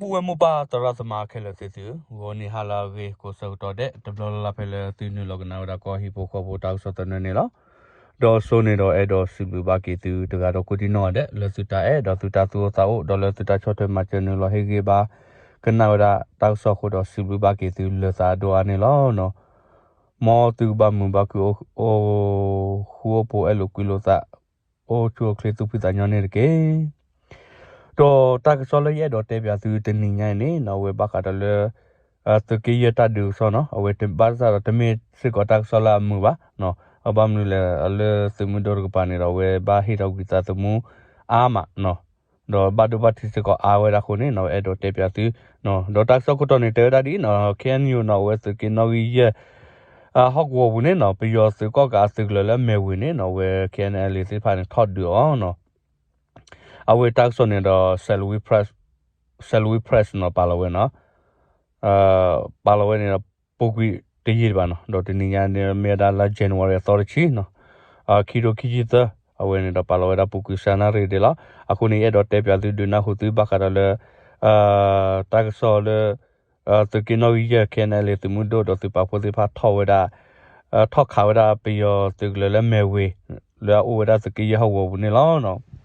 ပုၢ်ဝဲၢ်မိၢ်ပၢ်သရၣ်သမါခဲလၢာ်သ့ၣ်သုဧၢ, ဂီၤနံၤဟါလၢအဂ့ၤ ကိးဆၢကတီၢ်ဒဲး တဘျီလၢ်လၢ်ဖဲလၢသုနုာ်လီၤကနၣ်ဝဲဒၣ်ကီၢ်ဟံၣ်ဖိဃီဖိတၢ်ကစီၣ်သနၢၣ်န့ၣ်လီၤ. ဒီးစိန့ၣ်ဒီးအဲၣ်ဒိးစံးဘျုးဘၣ်က့ၤသုတဂၤဒီးကိးဒံနီၢ်ဂၤဒဲး လၢသုတၢ်အဲၣ်ဒီးသုတၢ်သူၣ်အိၣ်သးအိၣ် ဒီးလၢသုတၢ်ဆီၣ်ထွဲမၤစၢၤနုာ်လီၤဟ့ၣ်ဂံၢ်ဘါ ကနၣ်ဝဲဒၣ်တၢ်ကစီၣ်အဃိဒီးစံးဘျုးဘၣ်က့ၤသုလၢသးအဒိၣ်အါန့ၣ်လီၤ. မ်သုကဘၣ်မုာ်ဘၣ်ခုၣ် အိၣ်ဃူအိၣ်ဖိး အဲၣ်လိာ်ကွံလိာ်သး အိၣ်ဆူၣ်အိၣ်ချ့သူၣ်ဖှံသးညီန့ၣ်တက့ၢ်. ဒီးတၢ်ကစီၣ်လၢယအဲၣ်ဒိးတဲပၠးသုတနံၤညါအံၤန့ၣ်နီၣ် အဝဲဘၣ်ဃးဒီးလၢ သုးက့ယဲၢ်တၢ်ဒုးကစီၣ်နီၣ် အဝဲဘၣ်ဆၣ်ဒီးတမ့ၢ်စ့ၢ်ကီးတၢ်ကစီၣ်လၢအမုာ်ဘၣ်. အဘၣ်မနုၤလဲၣ် လၢသုးမုၢ်ဒိၣ်တကပၤန့ၣ်ဒီး အဝဲဘၣ်ဟ့ၣ်ထီၣ်ကွံာ်သးသမူအါမး ဒီးဘၣ်ဒိဘၣ်ထံးစ့ၢ်ကီးအါဝဲဒၣ်အဃိန့ၣ်နီၣ် အဲၣ်ဒိးတဲပၠးသု ဒီးတၢ်ကစီၣ်ခိၣ်တီန့ၣ် တဲဝဲဒၣ်ဒ်အံၤနီၣ် ခ့ၣ်အဲၣ်ယူၣ်နီၣ် အဝဲသုးက့နီၣ်ဂံၢ်ယဲၢ် ဟီၣ်ကဝီၤပူၤန့ၣ်နီၣ် ပယီၤသုးကီၣ်ကးအသုးကလၢၤလၢမဲၢ်ဝ့ၤန့ၣ်နီၣ် အဝဲ ခ့ၣ်အဲၣ်ယူၣ်သ့ၣ်တဖၣ်န့ၣ် ထီၣ်ဒုးအီၤနီၣ် အဝဲတၢ်ကစီၣ်န့ၣ်ဒီး Salween Press, Salween Press နီၣ် ပာ်လီၤဝဲနီၣ် ပာ်လီၤဝဲန့ၣ်ဒီး ပူၤကွံာ်တယံာ်တဘၣ်နီၣ် ဒီးတနံၤညါန့ၣ်မ့ၢ်ဝဲဒၣ်လါ January အသီတဆံနီၣ် ခံထိခံဆံသၢ အဝဲန့ၣ်ဒီးပာ်လီၤဝဲဒၣ်ပူၤကွံာ်စှၤနၣ်ရံၣ်ဒဲးလီၤ. အဃိန့ၣ် ယအဲၣ်ဒိးတဲပၠးသုဒုးနၢ်ဟူသုဘၣ်ဃးဒီးလၢ တၢ်ကစီၣ်လၢ သုးက့နီၣ်ဂံၢ်ယဲၢ် ခ့ၣ်အဲၣ်ယူၣ် သုးမုၢ်ဒိၣ်ဒီးသုးပာ်ဖှိၣ်သ့ၣ်တဖၣ်ထီၣ်ဝဲဒၣ် ထီၣ်ခးဝဲဒၣ်ပယီၤသုးကလၢၤလၢမဲၢ်ဝ့ၤ လၢအအိၣ်ဝဲဒၣ်သုးက့ယဲၢ်ဟီၣ်ကဝီၤပူၤန့ၣ်လီၤ.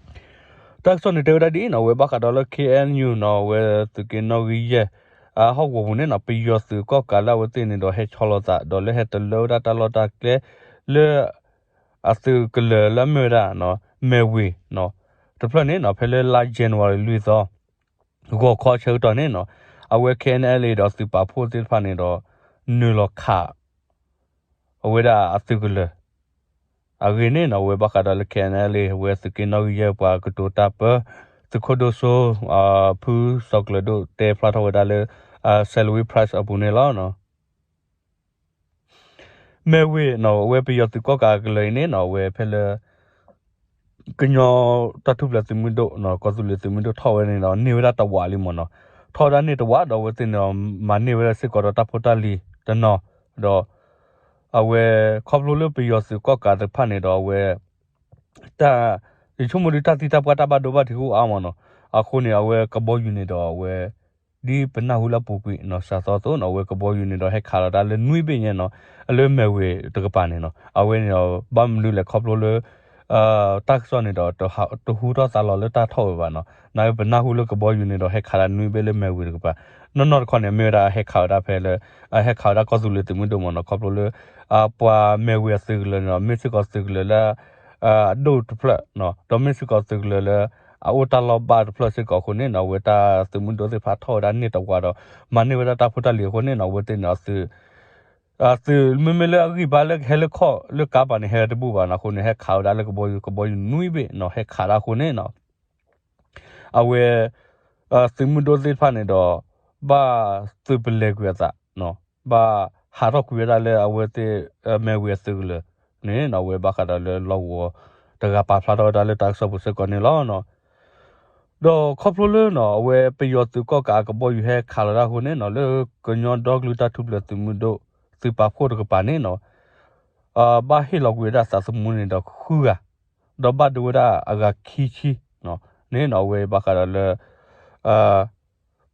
တၢ်ကစီၣ်န့ၣ်တဲဝဲဒၣ်ဒ်အံၤနီၣ် အဝဲဘၣ်ဃးဒီးလၢ ခ့ၣ်အဲၣ်ယူၣ်နီၣ် အဝဲသုးက့နီၣ်ဂံၢ်ယဲၢ် ဟီၣ်ကဝီၤပူၤန့ၣ်နီၣ် ပယီၤသုးကီၣ်ကးလၢအဝဲသ့ၣ်န့ၣ်ဒီးဟဲဆီလီၤသး ဒီးလၢဟဲတလၢဝဲဒၣ်တၢ်လီၢ်တၢ်ကျဲ လၢ အသုးကလၢၤလၢအမ့ၢ်ဝဲဒၣ် မဲၢ်ဝ့ၤ တဖျၢၣ်န့ၣ်နီၣ် ဖဲလၢလါ January လွံၢ်သီ ဂီၤခီဆၢကတီၢ်န့ၣ်နီၣ် အဝဲ ခ့ၣ်အဲၣ်ယူၣ် ဒီးသုးပာ်ဖှိၣ်သ့ၣ်တဖၣ်န့ၣ်ဒီး နုာ်လီၤခး အဝဲဒၣ်အသုးကလၢၤ အဂ့ၢ်န့ၣ်နီၣ် အဝဲဘၣ်ဃးဒီးလၢ ခ့ၣ်အဲၣ်ယူၣ် အဝဲသုးက့နီၣ်ဂံၢ်ယဲၢ်ပှၤကတိၤတၢ်ပၢ သုးခိၣ်ဒိၣ်စိ ဖုစီၤကျၢၤဒိၣ်တဲဖျါထီၣ်ဝဲဒၣ်လၢ Salween Press အပူၤန့ၣ်လီၤ. မဲၢ်ဝ့ၤနီၣ် အဝဲပယီၤသုးကီၣ်ကးအကလၢၤအံၤန့ၣ်နီၣ် အဝဲဖဲလၢ ကညီတၢ်ထူၣ်ဖျဲးသုးမုၢ်ဒိၣ် ကီၢ်သူလ့ၤသုးမုၢ်ဒိၣ်ထီၣ်ဝဲန့ၣ်ဒီး န့ၢ်ဝဲဒၣ်တဝးလံမ့ၢ်နီၣ်, ထီၣ်ဝဲဒၣ်န့ၢ်တဝးဒီးအဝဲသ့ၣ်န့ၣ်ဒီး မၤန့ၢ်ဝဲဒၣ်စ့ၢ်ကီးဒီးတၢ်ဖိတၢ်လံၤတနီၤ, ဒီး အဝဲ ခီဖျိလၢပယီၤသုးကီၣ်ကးတဖၣ်န့ၣ်ဒီးအဝဲ တၢ် ယဆိကမိၣ်ဒုးတၢ်သံတၢ်ပှၢ်တၢ်ဘၣ်ဒိဘၣ်ထံးကအိၣ်အါမ့ၢ်နီၣ်, အဃိန့ၣ် အဝဲကဘီယူၤန့ၣ်ဒီးအဝဲ ဒ်ပနၢ်ဟူလၢအပူၤကွံာ်နီၣ် စှၤသီအသိးနီၣ် အဝဲကဘီယူၤန့ၣ်ဒီးဟဲခးလီၤတၢ်လၢနွံဘ့ၣ်ညါနီၣ်, လၢမဲၢ်ဝ့ၤတကပၤန့ၣ်နီၣ်, အဝဲန့ၣ်ဒီး ဘၣ်မနုၤလဲၣ်ခီဖျိလၢ တၢ်ကစီၣ်န့ၣ်ဒီး တဟူထီၣ်သါလီၤလၢတၢ်ထီၣ်ဝဲဘၣ်နီၣ်, နာ်က့ပနၢ်ဟူလၢကဘီယူၤန့ၣ်ဒီးဟဲခးဒၣ်နွံဘ့ၣ်လၢမဲၢ်ဝ့ၤတကပၤ, နီၢ်နီၢ်တခီန့ၣ် မ့ၢ်ဝဲဒၣ်အဟဲခးဝဲဒၣ်ဖဲလၢ အဟဲခးဝဲဒၣ်ကီၢ်သူလ့ၤသုးမုၢ်ဒိၣ်မ့ၢ်နီၣ်, ခီဖျိလၢ ပှၤမဲၢ်ဝ့ၤအသုးကလၢၤန့ၣ်ဒီး မ့ၢ်စ့ၢ်ကီးသုးကလၢၤလၢ အဒိၣ်တဖျၢၣ်, ဒီးမ့ၢ်စ့ၢ်ကီးသုးကလၢၤလၢ အအိၣ်တၢ်လီၢ်ဘၣ်တဖျၢၣ်စ့ၢ်ကီးအဃိန့ၣ်နီၣ် အဝဲတၢ်သုးမုၢ်ဒိၣ်သ့ၣ်တဖၣ်ထီၣ်ဝဲဒၣ်န့ၢ်တဝးဒီး မၤန့ၢ်ဝဲဒၣ်တၢ်ဖိတၢ်လံၤအဃိန့ၣ်နီၣ် အဝဲသ့ၣ်န့ၣ် သုး သုးမ့မ့ၢ်လၢအဂံၢ်ဘါလၢကဟဲလၢခီၣ်လၢကါပၤန့ၣ် ဟဲတဘူၣ်ဘၣ်နီၣ်, အဃိန့ၣ် ဟဲခးဝဲဒၣ်လၢကဘီယူၤ ကဘီယူၤနွံဘ့ၣ်နီၣ် ဟဲခးဒၣ်အဃိန့ၣ်နီၣ် အဝဲ သုးမုၢ်ဒိၣ်သ့ၣ်တဖၣ်န့ၣ်ဒီး ဘၣ်သုးပလဲၤကွံာ်အသး, ဘၣ်ဟးထီၣ်ကွံာ်ဝဲဒၣ်လၢအဝဲသ့ၣ် မဲၢ်ဝ့ၤအသုးကလၢၤန့ၣ်နီၣ်, အဝဲဘၣ်ဃးဒီးလၢလီၢ်ကဝီၤတဂၤပာ်ဖျါထီၣ်ဝဲဒၣ်လၢတၢ်ကစီၣ်ပူၤစ့ၢ်ကီးန့ၣ်လီၤ. ဒီးခီဖျိလၢနီၣ် အဝဲပယီၤသုးကီၣ်ကးအကဘီယူၤဟဲခးလီၤတၢ်အဃိန့ၣ်နီၣ် လၢကညီဒီကလုာ်တၢ်ထူၣ်ဖျဲးသုးမုၢ်ဒိၣ် သုးပာ်ဖှိၣ်တကပၤန့ၣ်နီၣ် ဘၣ်ဟ့ၣ်လီၤကွံာ်ဝဲဒၣ်သးသမူန့ၣ်ဒီးဃုဂၤ, ဒီးဘၣ်ဒိဝဲဒၣ်အဂၤခံဆံန့ၣ်နီၣ် အဝဲဘၣ်ဃးဒီးလၢ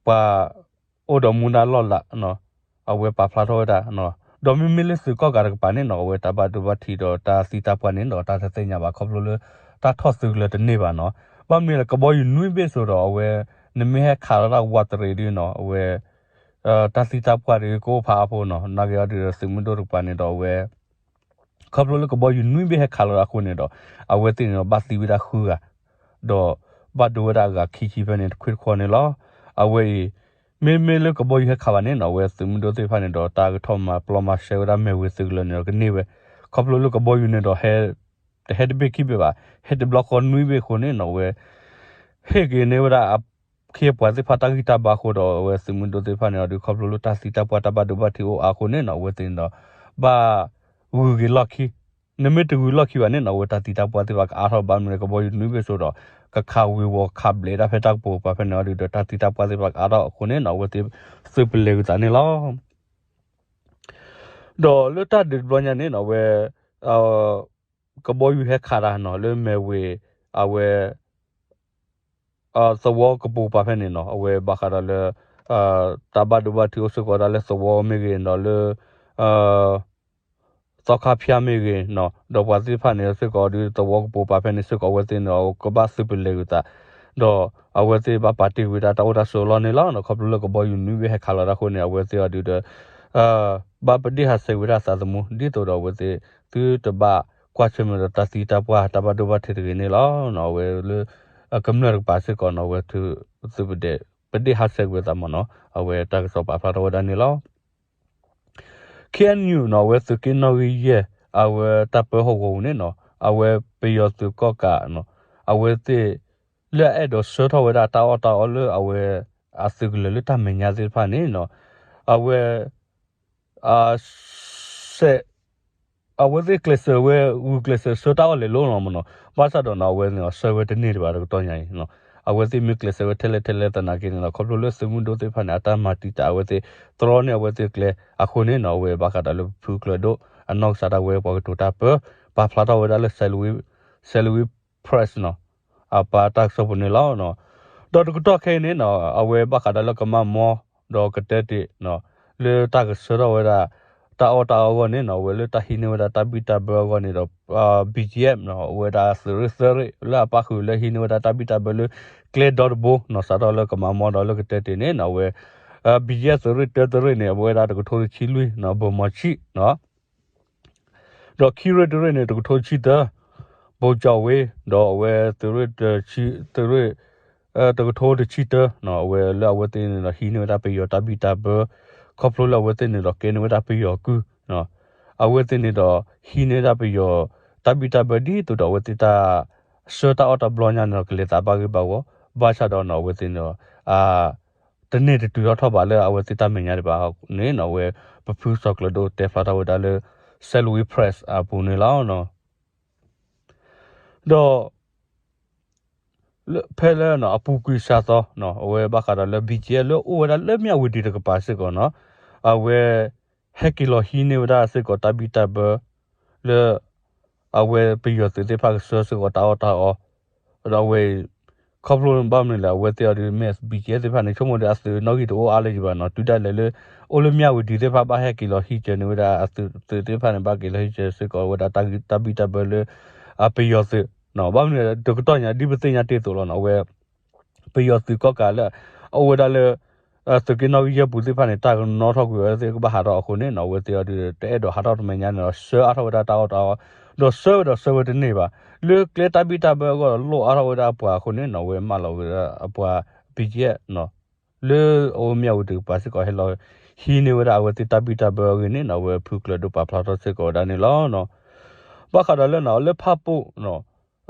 ပှၤ အိၣ်ဒီးမူဒါလီၢ်လၤ အဝဲပာ်ဖျါထီၣ်ဝဲဒၣ်, ဒီးမ့မ့ၢ်လၢသုးကီၣ်ကးတကပၤန့ၣ်နီၣ် အဝဲတၢ်ဘၣ်ဒိဘၣ်ထံးဒီးတၢ်သံတၢ်ပှၢ်န့ၣ်ဒီးတၢ်တသ့ၣ်ညါဘၣ် ခီဖျိလၢ တၢ်ထီၣ်သုးကလၢၤတန့ၢ်ဘၣ်နီၣ်, ဘၣ်မနုၤလဲၣ် ကဘီယူၤနွံဘ့ၣ်စိၤဒီးအဝဲ နမ့ၢ်ဟဲခးလီၤတၢ်ဝးတရံးဒ်နီၣ် အဝဲ တၢ်သံတၢ်ပှၢ်ဒ်ကအိၣ်ဖးအါဖိနီၣ်, နာ်က့အီၤဒ်ဒီးသုးမုၢ်ဒိၣ်တကပၤန့ၣ်ဒီးအဝဲ ခီဖျိလၢကဘီယူၤနွံဘ့ၣ်ဟဲခးလီၤအဃိန့ၣ်ဒီး အဝဲသ့ၣ်န့ၣ်ဒီးဘၣ်သံဝဲဒၣ်ဃုဂၤ, ဒီးဘၣ်ဒိဝဲဒၣ်အဂၤခံဆံဖဲန့ၣ်တခွံတခီန့ၣ်လီၤ. အဝဲအံၤ မ့မ့ၢ်လၢကဘီယူၤဟဲခးဘၣ်န့ၣ်နီၣ် အဝဲသုးမုၢ်ဒိၣ်သ့ၣ်တဖၣ်န့ၣ်ဒီး တၢ်ကထီၣ်မၤပျီမၤရှဲဝဲဒၣ်မဲၢ်ဝ့ၤသုးကလၢၤန့ၣ်ဒီးကန့ၢ်ဝဲ, ခီဖျိလၢကဘီယူၤန့ၣ်ဒီး တဟဲတဘ့ၣ်ခံဘ့ၣ်ဘၣ်, ဟဲတဘျီဃီနွံဘ့ၣ်အဃိန့ၣ်နီၣ် အဝဲ ဟ့ၣ်က့ၤန့ၢ်ဝဲဒၣ် အခ့အပှၤသ့ၣ်တဖၣ်တၢ်ဂံၢ်တၢ်ဘါအဃိဒီး အဝဲသုးမုၢ်ဒိၣ်သ့ၣ်တဖၣ်န့ၣ်ဒီး ခီဖျိလၢတၢ်သံတၢ်ပှၢ်တၢ်ဘၣ်ဒိဘၣ်ထံးအိၣ်အါအဃိန့ၣ်နီၣ် အဝဲသ့ၣ်န့ၣ်ဒီး ဘၣ်ဂုၤက့ၤလီၢ်ခံ, နမ့ၢ်တဂုၤလီၢ်ခံဘၣ်န့ၣ်နီၣ် အဝဲတၢ်သံတၢ်ပှၢ်သ့ၣ်တဖၣ်ကအါထီၣ်ဘၣ်မနုၤလဲၣ် ကဘီယူၤနွံဘ့ၣ်စိၤဒီး ကခးဝ့ၤဝီၤခးဘျဲးဒၣ်ဖဲတၢ်ကပိာ်ကပၤဖဲန့ၣ်အီၤဒ်ဒီး တၢ်သံတၢ်ပှၢ်သ့ၣ်တဖၣ်ကအါထီၣ်အဃိန့ၣ်နီၣ် အဝဲသ့ၣ်သုးပလဲၤကွံာ်သးန့ၣ်လီၤ. ဒီးလၢတၢ်ဒုးတဘျီညါန့ၣ်နီၣ် အဝဲ ကဘီယူၤဟဲခးတၢ်နီၣ် လၢမဲၢ်ဝ့ၤ အဝဲ သဝီကပိာ်ပၤဖဲန့ၣ်နီၤ အဝဲဘၣ်ဃးဒီးလၢ တၢ်ဘၣ်ဒိဘၣ်ထံးအိၣ်စ့ၢ်ကီးဒၣ်လၢသဝီမ့ၢ်ဂ့ၤဒီးလၢ သီခါဖၠါမ့ၢ်ဂ့ၤနီၤ ဒီးပှၤသ့ၣ်တဖၣ်န့ၣ်စ့ၢ်ကီးဒုးသဝီကပိာ်ပၤဖဲန့ၣ်စ့ၢ်ကီးအဝဲသ့ၣ်န့ၣ်ဒီးကဘၣ်သုးပလဲၤကွံာ်သး ဒီးအဝဲသ့ၣ်ဘၣ်ပာ်တ့ၢ်ကွံာ်ဝဲဒၣ်တၢ်အိၣ်တၢ်ဆိးအလီၢ်န့ၣ်လီၤ. ခီဖျိလၢကဘီယူၤနွံဘ့ၣ်ဟဲခးလီၤဒၣ်အဃိန့ၣ် အဝဲသ့ၣ်အီၤဒုးဒီး ဘၣ်ပဒ့ၣ်ဟးဆှဲးကွံာ်ဝဲဒၣ်သးသမူ ဒ်သိးဒီးအဝဲသ့ၣ် သုတဘၣ်ကွၢ်ဆၢၣ်မဲာ်ဒီးတၢ်သံတၢ်ပှၢ်တၢ်ဘၣ်ဒိဘၣ်ထံးတဂ့ၤန့ၣ်လီၤ. အဝဲလၢ ကမျၢၢ်တကပၤစ့ၢ်ကီးနီၤ အဝဲသုးပဒ့ၣ် ပဒ့ၣ်ဟးဆှဲးကွံာ်သးမ့ၢ်နီၤ အဝဲတၢ်ကစီၣ်ပာ်ဖျါထီၣ်ဝဲဒၣ်န့ၣ်လီၤ. ခ့ၣ်အဲၣ်ယူၣ်နီၤ အဝဲသုးက့နီၣ်ဂံၢ်ယဲၢ် အဝဲတၢ်ပၢဟီၣ်ကဝီၤပူၤန့ၣ်နီၤ အဝဲပယီၤသုးကီၣ်ကး အဝဲသ့ၣ် လၢအအဲၣ်ဒိးဆှၢထီၣ်ဝဲဒၣ်တၢ်အီၣ်တၢ်အီလၢအဝဲ အသုးကလၢၤလၢတၢ်မဲာ်ညါသ့ၣ်တဖၣ်န့ၣ်နီၤ အဝဲ စဲး အဝဲသ့ၣ်ကျဲးစၢးဝဲ ဂုာ်ကျဲးစၢးဆှၢတၢ်အီၣ်လဲၤလိၤလီၤမ့ၢ်နီၤ ဘၣ်ဆၣ်ဒီးနီၤ အဝဲန့ၣ်ဆှၢဝဲတန့ၢ်ဒံးဘၣ်တကတီၢ်ညါအံၤ အဝဲသ့ၣ်မ့ၢ်ကျဲးစၢးဝဲထဲလဲၣ်ထဲလဲၣ်သနာ်က့န့ၣ်နီၤ ခီဖျိလၢသုးမုၢ်ဒိၣ်သ့ၣ်တဖၣ်န့ၣ် အတၢ်မၤတံာ်တာ်အဝဲသ့ၣ် တြီန့ၢ်အဝဲသ့ၣ်ကျဲအဃိန့ၣ်နီၤ အဝဲဘၣ်ဃးဒီးလၢပဖုကျၢၤဒိၣ် အနီၢ်ကစၢ်ဒၣ်ဝဲပှၤကတိၤတၢ်ပၢ ပာ်ဖျါထီၣ်ဝဲဒၣ်လၢ Salween Press နီၤ အပာ်တၢ်ကစီၣ်ပူၤန့ၣ်လီၤ. ဒီးတကတီၢ်ခဲအံၤန့ၣ်နီၤ အဝဲဘၣ်ဃးဒီးလၢကမၤမီ ဒီးကတဲတ့ၢ် လၢတၢ်ကဆှၢထီၣ်ဝဲဒၣ် တၢ်အီၣ်တၢ်အီအဂီၢ်န့ၣ်နီၤ အဝဲလၢတၢ်ဟံးန့ၢ်ဝဲဒၣ်တၢ်ဘံၣ်တၢ်ဘၢအဂီၢ်န့ၣ်ဒီး BGF နီၤ အဝဲဒၣ်သုးရ့ၣ်သၢရ့ၣ် လၢအပၣ်ဃုာ်လၢဟံးန့ၢ်ဝဲဒၣ်တၢ်ဘံၣ်တၢ်ဘၢလၢ ကျဲဒီတဘိနီၤ စးထီၣ်လၢကမၤမီဒီးလၢကတဲတ့ၢ်န့ၣ်နီၤ အဝဲ BGF သုးရ့ၣ်တၢတရ့ၣ်န့ၣ် အဝဲဒၣ်တကထိတဆံလွံၢ်နီၤ ဘၢၣ်မီၤဆံၣ်နီၤ ဒီးခံရ့ၣ်တရ့ၣ်န့ၣ် တကထိတဆံတၢ ဘိကၠီဝ့ ဒီးအဝဲသုးရ့ၣ် သုးရ့ၣ် တကထိတဆံတၢ အဝဲလၢအဝဲသ့ၣ်န့ၣ်ဒီးဟံးန့ၢ်ဝဲဒၣ်ပယီၤတၢ်ဘံၣ်တၢ်ဘၢ ခီဖျိလၢအဝဲသ့ၣ်န့ၣ်ဒီးကဲန့ၢ်ဝဲဒၣ်ပယီၤကုၢ် အဝဲသ့ၣ်န့ၣ်ဒီးဟံးန့ၢ်ဝဲဒၣ်ပယီၤတၢ်ဘံၣ်တၢ်ဘၢဒ်သိးဒီးအဝဲသ့ၣ်တၢ် ဆှၢတၢ်အီၣ်တၢ်ဘျီညါန့ၣ်ဒီးကလဲၤသးဘၣ်ဂ့ၢ်ဘၣ်ဝီ ဘၣ်ဆၣ်ဒီးနီၤ အဝဲသ့ၣ်န့ၣ်ဒီး တန့ၢ်တတုၤထီၣ်ထီၣ်ဘၣ်လၢအဝဲသ့ၣ်တၢ်မဲာ်ညါဒံးဘၣ်န့ၣ်နီၤ အဝဲပဖုကစီၣ်ကျၢၤဒိၣ်တဲဖျါထီၣ်ဝဲဒၣ်လၢ Salween Press အပူၤန့ၣ်လီၤ. ဒီး ဖဲလၢအပူၤကွံာ်စှၤသီ အဝဲဘၣ်ဃးဒီးလၢ BGF လၢအိၣ်ဝဲဒၣ်လၢမၠၣ်ဝတံၤတကပၤစ့ၢ်ကီးနီၤ အဝဲ ဟဲက့ၤလီၤဟံးန့ၢ်ဝဲဒၣ်စ့ၢ်ကီးတၢ်ဘံၣ်တၢ်ဘၢ လၢ အဝဲပယီၤသုးသ့ၣ်တဖၣ်ကဆှၢစ့ၢ်ကီးတၢ်အီၣ်တၢ်အီ ဒီးအဝဲအံၤ ခီဖျိဘၣ်မနုၤလဲၣ် အဝဲသ့ၣ်အီၤဒုး မ့ၢ် BGF သ့ၣ်တဖၣ်န့ၣ် ဆိကမိၣ်ဒီးအသုးနီၣ်ဂံၢ်တအိၣ်အါလၢၤဘၣ်နီၤ တုၤဒၣ်လဲာ်လၢ အိၣ်လၢမၠၣ်ဝတံၤသ့ၣ်တဖၣ်ဘၣ်ဟဲက့ၤလီၤဟံးစၢၤန့ၢ်ဝဲဒၣ်အသုးသ့ၣ်တဖၣ်န့ၣ် ဘၣ်က့ၤလီၤဟံးစၢၤစ့ၢ်ကီးဝဲဒၣ်တၢ်ဘံၣ်တၢ်ဘၢလၢ ပယီၤသုး ဘၣ်မနုၤလဲၣ် တကတီၢ်ညါဒ်ပသ့ၣ်ညါတ့ၢ်အသိးလီၤနီၤ အဝဲ ပယီၤသုးကီၣ်ကးလၢ အအိၣ်ဝဲဒၣ်လၢ သုးက့နီၣ်ဂံၢ်ယဲၢ်ပူၤသ့ၣ်တဖၣ်န့ၣ် တၢ်ကနီၣ်ထီၣ်ကွံာ်အဝဲသ့ၣ်ကဘၣ်ဟးထီၣ်အဃိန့ၣ်နီၤ အဝဲသ့ၣ်အီၤဒုးတအဲၣ်ဒိးဟးထီၣ်တမဲာ်ညါန့ၣ်ဒီး ဆှၢအါထီၣ်ဝဲဒၣ်တၢ်အီၣ်တၢ်အီ ဒီးဆှၢဝဲဒီးဆှၢဝဲတန့ၢ်ဘၣ် လၢကျဲတၢ်ဘံၣ်တၢ်ဘၢအဂီၢ်ဒီးလိၣ်အါထီၣ်ဝဲဒၣ်အပှၤအဃိန့ၣ်နီၤ အဝဲမၢလီၤဝဲဒၣ်အပှၤ BGF နီၤ လၢအအိၣ်မၠၣ်ဝတံၤတကပၤစ့ၢ်ကီးဟဲလီၤ ဟံးန့ၢ်ဝဲဒၣ်အဝဲသ့ၣ်တၢ်ဘံၣ်တၢ်ဘၢအဂ့ၢ်န့ၣ်နီၤ အဝဲဖုကျၢၤဒိၣ်ပာ်ဖျါထီၣ်စ့ၢ်ကီးဝဲဒၣ်န့ၣ်လီၤ. ဘၣ်ဃးဒီးလၢနီၤ လၢဖၣ်ပိၣ်နီၤ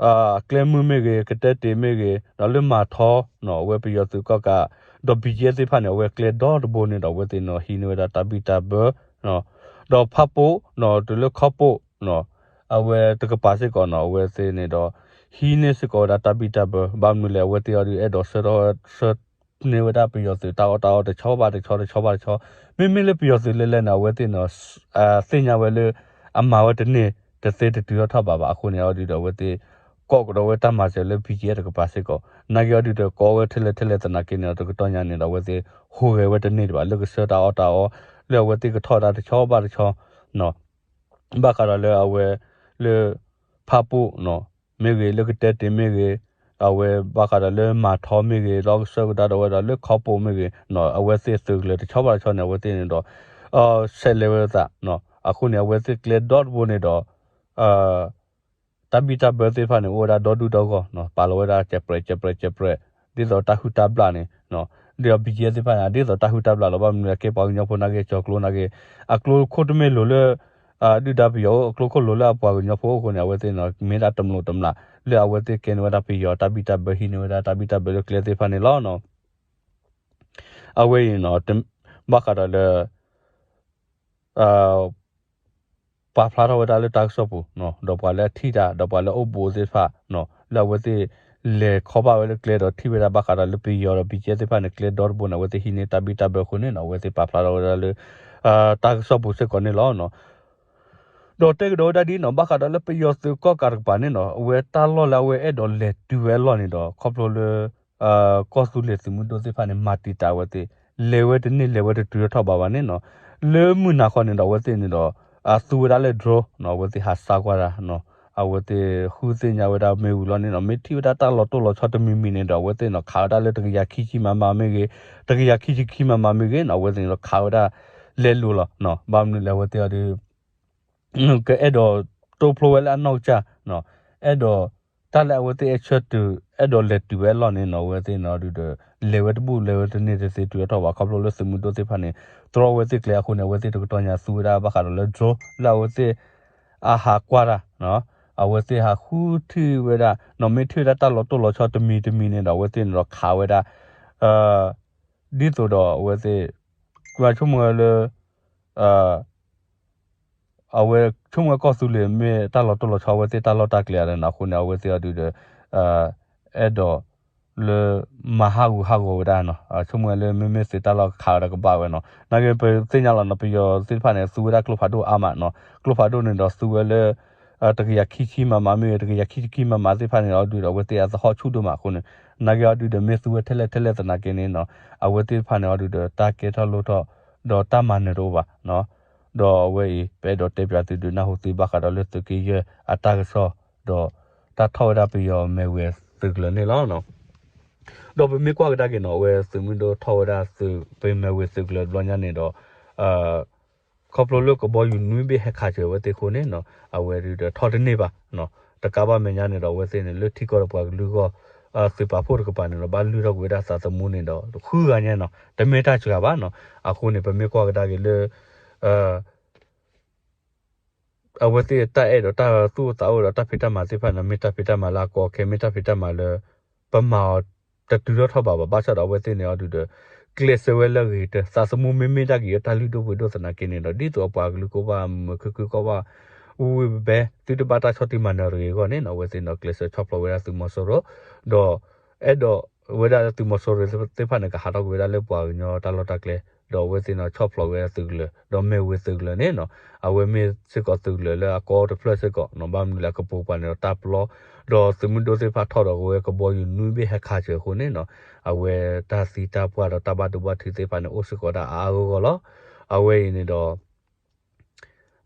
ကျဲမုၢ်မ့ၢ်ဂ့ၤ ကတဲတ့ၢ်မ့ၢ်ဂ့ၤ ဒီးလၢမၤထီနီၤ အဝဲပယီၤသုးကီၣ်ကး ဒီး BGF သ့ၣ်တဖၣ်န့ၣ် အဝဲကျဲဒီတဘိန့ၣ်ဒီး အဝဲသ့ၣ်န့ၣ် ဟံးန့ၢ်ဝဲဒၣ်တၢ်ဘံၣ်တၢ်ဘၢ ဒီးဖၣ်ပိၣ်နီၤ တုၤလၢခီၣ်ပိၣ်နီၤ အဝဲတကပၤစ့ၢ်ကီးနီၤ အဝဲသ့ၣ်န့ၣ်ဒီး ဟံးန့ၢ်စ့ၢ်ကီးဝဲဒၣ်တၢ်ဘံၣ်တၢ်ဘၢ ဘၣ်မနုၤလဲၣ် အဝဲသ့ၣ်အီၤဒုးအဲၣ်ဒိးဆှၢထီၣ်ဆှၢ န့ၢ်ဝဲဒၣ်ပယီၤသုးတၢ်အီၣ်တၢ်အီတဆီဘၣ်တဆီတဆီဘၣ်တဆီ, မ့မ့ၢ်လၢပယီၤသုးလဲၤလဲၤန့ၣ် အဝဲသ့ၣ်န့ၣ် သ့ၣ်ညါဝဲလၢ အမၤဝဲတန့ၢ်တသ့တတုၤထီၣ်ထီၣ်ဘၣ်ဘၣ်အဃိန့ၣ် အီၤဒုးဒီးအဝဲသ့ၣ် ကိးကဒီးဝဲတၢ်မၤစၢၤလၢ BGF တကပၤစ့ၢ်ကီး, နာ်က့အီၤဒုးဒီးကိးဝဲထဲလဲၣ်ထဲလဲၣ်သနာ်က့န့ၣ်ဒီး တကတီၢ်ညါန့ၣ်ဒီး အဝဲသ့ၣ်ဟူးဂဲၤဝဲတန့ၢ်ဒံးဘၣ် လၢကဆှၢတၢ်အီၣ်တၢ်အီ လၢအဝဲသ့ၣ်ကထီၣ်တၢ်တဆီဘၣ်တဆီ ဘၣ်ဃးဒီးလၢအဝဲ လၢ ဖၣ်ပိၣ် မ့ၢ်ဂ့ၤ လၢကတဲတ့ၢ်မ့ၢ်ဂ့ၤ, အဝဲဘၣ်ဃးဒီးလၢမၤထီမ့ၢ်ဂ့ၤ လီၤကဆှၢကဒါဒီးဝဲဒီးလၢခီၣ်ပိၣ်မ့ၢ်ဂ့ၤ, အဝဲသ့ၣ်သုးကလၢၤတဆီဘၣ်တဆီန့ၣ် အဝဲသ့ၣ်န့ၣ်ဒီး ဆဲးလဲၤဝဲသး, အဃိန့ၣ် အဝဲသ့ၣ်ကျဲဒီတဘိန့ၣ်ဒီး တၢ်ဘံၣ်တၢ်ဘၢသ့ၣ်တဖၣ်န့ၣ် အိၣ်ဝဲဒၣ်ဒီဒူၣ်ဒီဂီၢ်, ပာ်လီၤဝဲဒၣ်ကဲးပြဲးကဲးပြဲးကဲးပြဲး, ဒ်သိးတၢ်ဟုၣ်တၢ်ဘျၣ်န့ၣ်, ဒ်သိး BGF သ့ၣ်တဖၣ်န့ၣ် ဒ်သိးတၢ်ဟုၣ်တၢ်ဘျၣ်လီၤ. ဘၣ်မနုၤလၢကဲပှၤကညီဖိနာ်က့ ကၠီၤကျိနာ်က့, အကျိခိၣ်တမ့ၢ်လိၤလၢ ဒုၣ်ဒါပယီၤအိၣ် အကျိခိၣ်လိၤလၢအပှၤကညီဖိအိၣ်အဃိန့ၣ် အဝဲသ့ၣ်န့ၣ် မ့ၢ်ဒၣ်တမျိးတမျာ် လၢအဝဲသ့ၣ်ကဲန့ၢ်ဝဲဒၣ်ပယီၤတၢ်ဘံၣ်တၢ်ဘၢ ဟံးန့ၢ်ဝဲဒၣ်တၢ်ဘံၣ်တၢ်ဘၢလၢကျဲသ့ၣ်တဖၣ်န့ၣ်လီၤ. အဝဲအံၤ ဘၣ်ဃးဒီးလၢ ပာ်ဖျါထီၣ်ဝဲဒၣ်လၢတၢ်ကစီၣ်ပူၤ, ဒီးပှၤလၢအထံၣ်တၢ် ဒီးပှၤလၢအအိၣ်ဘူးသ့ၣ်တဖၣ်, လၢအဝဲသ့ၣ်လဲၤခီဘၣ်ဝဲလၢကျဲဒီးထံၣ်ဝဲဒၣ်ဘၣ်ဃးဒီးလၢပယီၤဒီး BGF သ့ၣ်တဖၣ်န့ၣ် ကျဲဒီတဘိန့ၣ် အဝဲသ့ၣ်ဟံးန့ၢ်တၢ်ဘံၣ်တၢ်ဘၢအဃိန့ၣ် အဝဲသ့ၣ်ပာ်ဖျါထီၣ်ဝဲဒၣ်လၢ တၢ်ကစီၣ်ပူၤစ့ၢ်ကီးန့ၣ်လီၤ. ဒီးတဲကဒီးဝဲဒၣ်ဒ်နီၤ ဘၣ်ဃးဒီးလၢပယီၤသုးကီၣ်ကးတကပၤန့ၣ်နီၤ အဝဲတၢ်လီၢ်လၢအဝဲအဲၣ်ဒိးလဲၤတုၤဝဲအလီၢ်န့ၣ်ဒီး ခီဖျိလၢ ကီၢ်သူလ့ၤသုးမုၢ်ဒိၣ်သ့ၣ်တဖၣ်န့ၣ် မၤတံာ်တာ်အဝဲသ့ၣ်, လဲၤဝဲတန့ၢ် လဲၤဝဲတတုၤထီၣ်ဘၣ်ဘၣ်န့ၣ်နီၤ. လၢမုၢ်နၤခီန့ၣ်ဒီး အဝဲသ့ၣ်န့ၣ်ဒီး အသူဝဲဒၣ်လၢ drone နီၤ, အဝဲသ့ၣ်ဟးစါကွၢ်တၢ်နီၤ, အဝဲသ့ၣ်ဃုသ့ၣ်ညါဝဲဒၣ်မ့ၢ်ဝံၤလီၤန့ၣ်နီၤ, မ့ၢ်ထံၣ်ဝဲဒၣ်တၢ်လီၤတိၢ်လီၤဆီတမံၤမံၤန့ၣ်ဒီး အဝဲသ့ၣ်နီၤ ခးဝဲဒၣ်လၢတကယၤခံဆံမမမ့ၢ်ဂ့ၤ, တကယၤခံဆံခံမမမ့ၢ်ဂ့ၤနီၤ, အဝဲသ့ၣ်န့ၣ်ဒီးခးဝဲဒၣ်လဲၤလိာ်လီၤနီၤ. ဘၣ်မနုၤလဲၣ် အဝဲသ့ၣ်အီၤဒုး ကအဲၣ်ဒိးတိဖျိဝဲလၢအနီၢ်ကစၢ်, အဲၣ်ဒိး တၢ်လၢအဝဲသ့ၣ်အဲၣ်ဆၢတုၤ အဲၣ်ဒိးလဲၤတုၤဝဲအလီၢ်န့ၣ်နီၤ, အဝဲသ့ၣ်န့ၣ်အီၤဒုးဒီး လဲၤဝဲတဘူၣ်လဲၤဝဲတန့ၢ်တသ့တုၤထီၣ်ဘၣ် ခီဖျိလၢသုးမုၢ်ဒိၣ်သ့ၣ်တဖၣ်န့ၣ် တြီဝဲသ့ၣ်ကျဲအဃိန့ၣ် အဝဲသ့ၣ်တကတီၢ်ညါသူဝဲဒၣ်ဘၣ်ဃးဒီးလၢ drone လၢအဝဲသ့ၣ် အဟးကွၢ်တၢ် အဝဲသ့ၣ်ဟးဃုထံၣ်ဝဲဒၣ်နီၤ, မ့ၢ်ထံၣ်ဝဲဒၣ်တၢ်လီၤတိၢ်လီၤဆီတမံၤတမံၤန့ၣ်ဒီး အဝဲသ့ၣ်န့ၣ်ဒီးခးဝဲဒၣ် ဒ်သိးဒီးအဝဲသ့ၣ် ကွၢ်ဆိကမိၣ်ဝဲလၢ အဝဲဆိကမိၣ်ဝဲကီၢ်သူလ့ၤမ့ၢ်တၢ်လီၤတိၢ်လီၤဆီအဝဲသ့ၣ်တၢ်လီၢ်တၢ်ကျဲအါန့ၣ်နီၤ, အဃိန့ၣ် အဝဲသ့ၣ်အီၤဒုးဒီး အဲၣ်ဒိး လၢ မၤဟးဂူာ်ဟးဂီၤဝဲဒၣ်နီၤ, ဆိကမိၣ်ဝဲလၢမ့မ့ၢ်သုးတၢ်လီၢ်ခးဝဲဒၣ်ကဘၣ်ဝဲနီၤ, နာ်က့ပသ့ၣ်ညါလီၤနီၤ, ပယီၤသ့ၣ်တဖၣ်န့ၣ် သူဝဲဒၣ်ကျိဖးဒိၣ်အါမးနီၤ, ကျိဖးဒိၣ်န့ၣ်ဒီးသူဝဲလၢ တကယၤခံဆံမမမ့ၢ်ဂ့ၤ တကယၤခံဆံခံမမသ့ၣ်တဖၣ်န့ၣ် အီၤဒုးဒီး အဝဲသ့ၣ်အသဟီၣ်ဆူၣ်ဒိၣ်မးအဃိန့ၣ်, နာ်က့အီၤဒုးဒီးမ့ၢ်သူဝဲထဲလဲၣ်ထဲလဲၣ်သနာ်က့န့ၣ်နီၤ, အဝဲသ့ၣ်တဖၣ်န့ၣ်အီၤဒုးဒီး တၢ်ကဲထီၣ်လိၣ်ထီၣ် ဒီးတၢ်မၤနၢၤတအိၣ်ဘၣ်နီၤ, ဒီးအဝဲအံၤ ပအဲၣ်ဒိးတဲပၠးသုဒုးနၢ်ဟူသုဘၣ်ဃးဒီးလၢသုးက့ယဲၢ်အတၢ်ကစီၣ် ဒီးတၢ်ထီၣ်ဝဲဒၣ်ပယီၤမဲၢ်ဝဲၤသုးကလၢၤန့ၣ်လီၤ. ဒီးပမ့ၢ်ကွၢ်ကဒါက့ၤနီၤ အဝဲသုးမုၢ်ဒိၣ်ထီၣ်ဝဲဒၣ်သုး ပယီၤမဲၢ်ဝဲၤသုးကလၢၤတဘျီညါန့ၣ်ဒီး ခီဖျိလၢကဘီယူၤနွံဘ့ၣ်ဟဲခးစၢၤအဝဲသ့ၣ်အဃိန့ၣ်နီၤ အဝဲဒုးဒီးထီၣ်တန့ၢ်ဘၣ်နီၤ, တကးဘၣ်မဲာ်ညါန့ၣ်ဒီး အဝဲသ့ၣ်န့ၣ် လၢထံကီၢ်ဒီးပှၤကလုာ်အဂီၢ် သုးပာ်ဖှိၣ်တကပၤန့ၣ်ဒီး ဘၣ်လုၢ်ထီၣ်ကွံာ်ဝဲဒၣ်သးသမူန့ၣ်ဒီး ဃုဂၤညါနီၤ တမ့ၢ်တၢ်စှၤဘၣ်နီၤ, အဃိန့ၣ် ပမ့ၢ်ကွၢ်ကဒါက့ၤလၢ အဝဲသ့ၣ်တၢ်အဲၣ်ဒိးတၢ်သူၣ်အိၣ်သးအိၣ်ဒီးတၢ်ဖံးတၢ်မၤသ့ၣ်တဖၣ်န့ၣ် မ့ၢ်တၢ်ဖံးတၢ်မၤလၢအကီအခဲ မ့ၢ်တၢ်ဖံးတၢ်မၤလၢ ပမၤအီၤတတုၤထီၣ်ထီၣ်ဘးဘၣ် ဘၣ်ဆၣ်ဒီးအဝဲသ့ၣ်န့ၣ်အီၤဒုးဒီး ကျဲးစၢးဝဲလၢအဂ့ၤကတၢၢ် သးသမူမ့မ့ၢ်ဒၣ်က့ၤအတၢ်လုၢ်ဒိၣ်ပှ့ၤဒိၣ်သနာ်က့န့ၣ်ဒီး ဒ်သိးအပှၤကလုာ်ကိးဘၣ် မုာ်မုာ်ခုၣ်ခုၣ်ကိးဘၣ် ဝံၣ်ဝံၣ်ဘဲဘဲ သုတဘၣ်တၢ်ဆီၣ်တံၢ်မၤနၢၤတဂ့ၤအဂီၢ်န့ၣ်နီၤ အဝဲသ့ၣ်န့ၣ်ဒီး ကျဲးစၢးဆီၣ်ဖျိးဝဲဒၣ်သုးမီၤစိရိၤ ဒီး အဲၣ်ဒိးဝဲဒၣ်လၢသုးမီၤစိရိၤသ့ၣ်တဖၣ်န့ၣ် ကဟးထီၣ်ကွံာ်ဝဲဒၣ်လၢပှၤကညီတၢ်လီၢ်တၢ်ကျဲ ဒီးအဝဲသ့ၣ်န့ၣ်ဆီၣ်ဖျိးဝဲဒၣ်သုးကလၢၤ ဒီးမဲၢ်ဝဲၤသုးကလၢၤန့ၣ်နီၤ အဝဲမ့ၢ်စ့ၢ်ကီးသုးကလၢၤလၢအကီတဖျၢၣ်စ့ၢ်ကီးနီၤ ဘၣ်မနုၤလဲၣ် အကပိာ်ကပၤန့ၣ်ဒီးတၢ်ပျီ ဒီးသုးမုၢ်ဒိၣ်သ့ၣ်တဖၣ်ထီၣ်ဒီးကဝဲကဘီယူၤနွံဘ့ၣ်ဟဲခးစၢၤအဃိန့ၣ်နီၤ အဝဲတၢ်သံတၢ်ပှၢ်ဒီးတၢ်ဘၣ်ဒိဘၣ်ထံးသ့ၣ်တဖၣ်န့ၣ် အိၣ်စ့ၢ်ကီးဒၣ်အါအါဂီၢ်ဂီၢ်လီၤ. အဝဲအံၤန့ၣ်ဒီး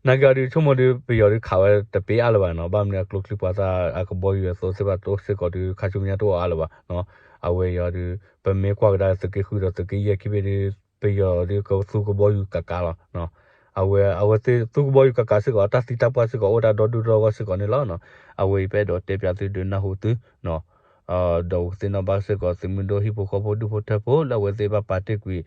နာ်က့အီၤဒုး ဆိကမိၣ်ဒုး ပယီၤဒုးခးဝဲတပ့ၤအါလၢၤဘၣ်နီၤ ဘၣ်မနုၤအကျိချံပှၤသၣ်အကဘီယူၤအသိးသ့ၣ်တဖၣ်တအိၣ်စ့ၢ်ကီးဒုး ခါဆူညါတအိၣ်အါလၢၤဘၣ်နီၤ အဝဲအံၤအီၤဒုး ပမ့ၢ်ကွၢ်ကဒါသုးက့ဃုဒီးသုးက့ယဲၢ်ခံဘ့ၣ်ဒုး ပယီၤဒုးကသူကဘီယူၤကးကးလီၤ အဝဲ အဝဲသ့ၣ်သူကဘီယူၤကးကးစ့ၢ်ကီး အတၢ်သံတၢ်ပှၢ်စ့ၢ်ကီး အိၣ်ဒၣ်ဒီဒူၣ်ဒီဂီၢ်စ့ၢ်ကီးန့ၣ်လီၤ. အဝဲအံၤပအဲၣ်ဒိးတဲပၠးသုဒုးနၢ်ဟူသု ဒီးသ့ၣ်နီၣ်ဘၣ်စ့ၢ်ကီးသုးမုၢ်ဒိၣ်ဟံၣ်ဖိဃီဖိဒူၣ်ဖိထၢဖိ လၢအဝဲသ့ၣ်ဘၣ်ပာ်တ့ၢ်ကွံာ်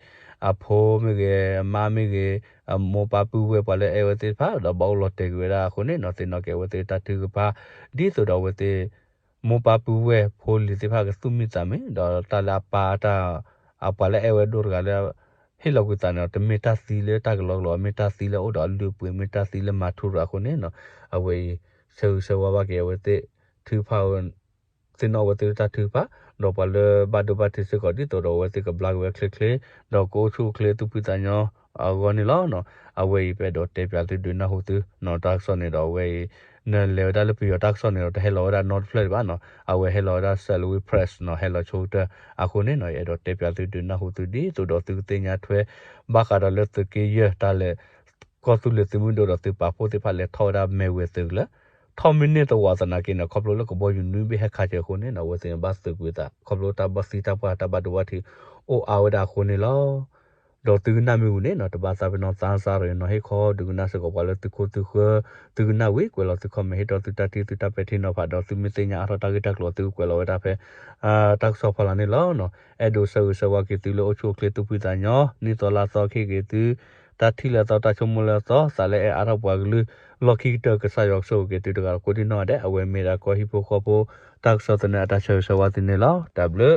အဖိမ့ၢ်ဂ့ၤ အမါမ့ၢ်ဂ့ၤ အမိၢ်ပၢ်ပုၢ်ဝဲၢ်ပှၤလၢအဲၣ်ဝဲသ့ၣ်တဖၣ် ဒီးဘၣ်အိၣ်လီၤတဲာ်ကွံာ်ဝဲဒၣ်အဃိန့ၣ်နီၤ သ့ၣ်နီၣ်က့ၤအဝဲသ့ၣ်တၢ်ထုကဖၣ် ဒ်သိးဒီးအဝဲသ့ၣ် မိၢ်ပၢ်ပုၢ်ဝဲၢ်ဖိလံၤသ့ၣ်တဖၣ်ကသူၣ်မံသးမုာ် ဒီးတၢ်လၢအပၢ်တၢ် အပှၤလၢအဲၣ်ဝဲဒိၣ်တဂၤလၢ ဟ့ၣ်လီၤကွံာ်သးန့ၣ်ဒီး တမ့ၢ်တၢ်သံလၢတၢ်ကလီကလီ မ့ၢ်တၢ်သံလၢအိၣ်ဒီးအလုၢ်အပှ့ၤ မ့ၢ်တၢ်သံလၢမၤထူရၤအဃိန့ၣ်နီၤ အဝဲအံၤ ဆၢဂ့ၤဆၢဝါဘၣ်က့ၤအဝဲသ့ၣ်ထုကဖၣ် သ့ၣ်နီၣ်အဝဲသ့ၣ်တၢ်ထုကဖၣ် ဒီးပှၤလၢဘၣ်ဒိဘၣ်ထံးစ့ၢ်ကီး ဒ်သိးဒီးအဝဲသ့ၣ်ကဘျါက့ၤဝဲချ့ချ့ ဒီးကအိၣ်ဆူၣ်အိၣ်ချ့သူၣ်ဖှံသးညီအဂီၢ်န့ၣ်လီၤ. အဝဲအံၤပအဲၣ်ဒိးတဲပၠးသုဒုးနၢ်ဟူသုနီၤ တၢ်ကစီၣ်န့ၣ်ဒီးအဝဲအံၤ နလဲၤဝဲဒၣ်လၢပယီၤတၢ်ကစီၣ်န့ၣ်ဒီး တဟဲလီၤဝဲဒၣ်နီတဖျၢၣ်ဒံးဘၣ်နီၤ အဝဲဟဲလီၤဝဲဒၣ် Salween Press နီၤ ဟဲလီၤဆိကတၢၢ်အဃိန့ၣ်နီၤ ယအဲၣ်ဒိးတဲပၠးသုဒုးနၢ်ဟူသုဒ်သိးဒီးသုကသ့ၣ်ညါထွဲ ဘၣ်ဃးဒီးလၢသုးက့ယဲၢ်တၢ်လဲၤ ကီၢ်သူလ့ၤသုးမုၢ်ဒိၣ်ဒီးသုးပာ်ဖှိၣ်သ့ၣ်တဖၣ်လဲၤထီၣ်ဝဲဒၣ်မဲၢ်ဝဲၤသုးကလၢၤ ထီၣ်မ့ၢ်န့ၢ်သဝီသနာ်က့န့ၣ် ခီဖျိလၢကဘီယူၤနွံဘ့ၣ်ဟဲခးစၢၤအဃိန့ၣ်နီၤ အဝဲသ့ၣ်န့ၣ်ဘၣ်သုးကွံာ်သး ခီဖျိတၢ်ဘၣ်သံတၢ်ပှၢ်တၢ်ဘၣ်ဒိဘၣ်ထံးအိၣ်အါဝဲဒၣ်အဃိန့ၣ်လီၤ. ဒီးသုကနၣ်မ့ၢ်ဝံၤန့ၣ်နီၤ တဘၣ်သးပ့ၤနီၣ်သးစၢ်ရ့ၣ်နီၤ ဟ့ၣ်ခီဒုးကနၣ်စ့ၢ်ကီးပှၤလၢသုခိၣ်သုဃၢၤ သုကနၣ်ဝံၤ ကွဲးလီၤသု comment ဟ့ၣ်ဒီးသုတၢ်ထံၣ်သုတၢ်ပဲာ်ထံနီၤဖး ဒီးသုမ့ၢ်သ့ၣ်ညါအါထီၣ်တၢ်ဂ့ၢ်တၢ်ကျိၤသုကကွဲးလီၤဝဲဒၣ်ဖဲ တၢ်ကစီၣ်ဖီလာ်န့ၣ်လီၤ. အဲၣ်ဒိးဆၢဂ့ၤဆၢဝါက့ၤသုလၢအိၣ်ဆူၣ်အိၣ်ချ့သူၣ်ဖှံသးညီ နံၣ်သီလါသီကဟ့ၣ်က့ၤသု တၢ်ထံၣ်လၢအသီ တၢ်ဆိကမိၣ်လၢအသီ သးလၢအဲၣ်အါထီၣ်ပှၤကလုာ် လီၢ်ခံကတၢၢ် ကစၢ်ယွၤကဆိၣ်ဂ့ၤက့ၤသုတဂၤကိးဒံနီၢ်ဂၤဒဲး အဝဲမ့ၢ်ဒၣ်ကီၢ်ဟံၣ်ဖိဃီဖိ တၢ်ကစီၣ်သန့အတၢ်ဆၢဂ့ၤဆၢဝါသုန့ၣ်လီၤ. တၢ်ဘျုး